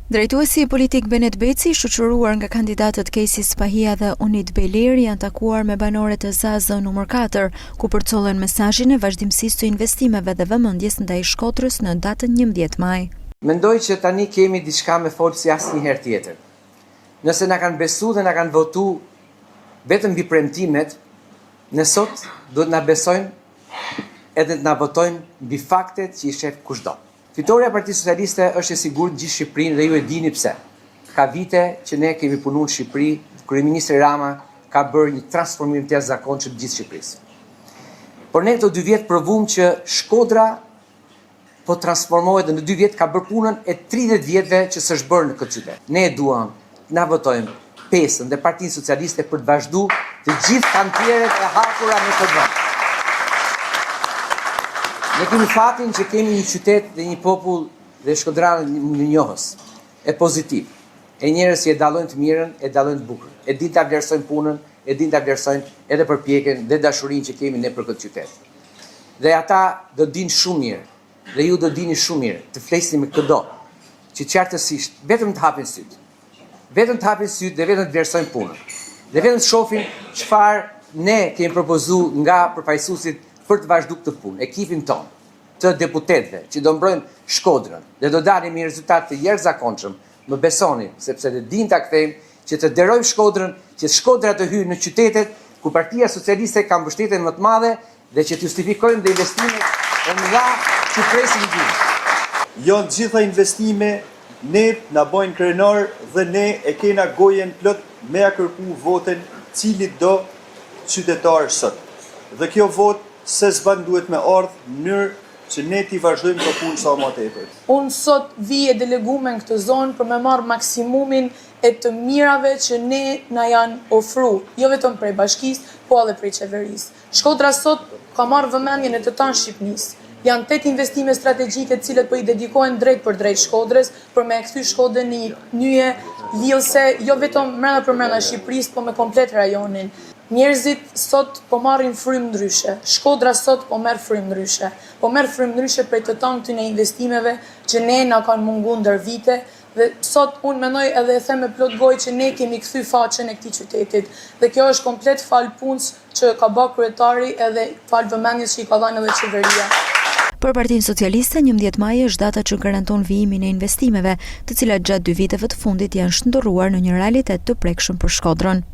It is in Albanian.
Drejtuesi politik Benet Beci, i shoqëruar nga kandidatët Kejsi Spahia dhe Unit Bejleri janë takuar me banorët e Zazës numër 4, ku përcollën mesazhin e vazhdimësisë së investimeve dhe vëmendjes ndaj Shkodrës në datën 11 maj. Mendoj që tani kemi diçka me folë si asnjëherë tjetër. Nëse na kanë besu dhe na kanë votu vetëm mbi premtimet, ne sot duhet na besojnë edhe të na votojnë mbi faktet që i shef kushdo. Fitorja e Partisë Socialiste është e sigurt në gjithë Shqipërinë dhe ju e dini pse. Ka vite që ne kemi punu në Shqipëri, kryeministri Rama ka bërë një transformim të jashtëzakonshëm të gjithë Shqipërisë. Por ne këto dy vjet provum që Shkodra po transformohet dhe në dy vjet ka bërë punën e 30 vjetëve që s'është bërë në këtë qytet. Ne e duam të na votojmë PS-ën dhe Partinë Socialiste për të vazhdu të gjithë kantieret e hapura në këtë vend. Ne kemi fatin që kemi një qytet dhe një popull dhe shkodranët mirënjohës, e pozitiv, e njerëz që e dallojnë të mirën, e dallojnë të bukurën, e dinë ta vlerësojnë punën, e dinë ta vlerësojnë edhe përpjekjen dhe dashurinë që kemi ne për këtë qytet. Dhe ata do dinë shumë mirë dhe ju do dini shumë mirë të flisni me këdo që qartësisht vetëm të hapin sytë. Vetëm të hapin sytë dhe vetëm të vlerësojnë punën. Dhe vetëm të shohin çfarë ne kemi propozu nga përfaqësuesit për të vazhdu këtë punë, ekipin tonë të deputetëve që do mbrojmë Shkodrën dhe do dalim me një rezultat të jashtëzakonshëm, më besoni, sepse ne dimë ta kthejmë, që të nderojmë Shkodrën, që Shkodra të hyjë në qytetet ku Partia Socialiste ka mbështetjen më të madhe dhe që të justifikojmë dhe investimet e mëdha që presin gjithë. Janë të gjitha investime ne na bajnë krenar dhe ne e kena gojën plot me ja kërku votën cilit do qytetar sot. Dhe kjo votë se s'ban duhet me ardhë në mënyrë që ne t'i vazhdojmë këto punë sa ma tepër. Unë sot vij e delegume në këtë zonë për me marrë maksimumin e të mirave që ne na janë ofru, jo vetëm prej bashkisë, po edhe prej qeverisë. Shkodra sot ka marrë vëmendjen e të tanë Shqipnisë. Janë tetë investime strategjike të cilët po i dedikohen drejtpërdrejt Shkodrës për me e kthy Shkodrën në një nyje lidhëse jo vetëm mrena për mrena Shqipërisë, po me komplet rajonin. Njerëzit sot po marrin frymë ndryshe. Shkodra sot po merr frymë ndryshe. Po merr frymë ndryshe prej të tanë këtyne investimeve që ne na kanë mungu ndër vite Dhe sot unë mendoj edhe e them me plot gojë që ne kemi kthy faqen e këtij qytetit dhe kjo është komplet falë punës që ka ba kryetari edhe falë vëmendjes që i ka dhanë edhe qeveria. Për Partinë Socialiste, 11 maji është data që garanton vijimin e investimeve, të cilat gjatë dy viteve të fundit janë shndërruar në një realitet të prekshëm për Shkodrën.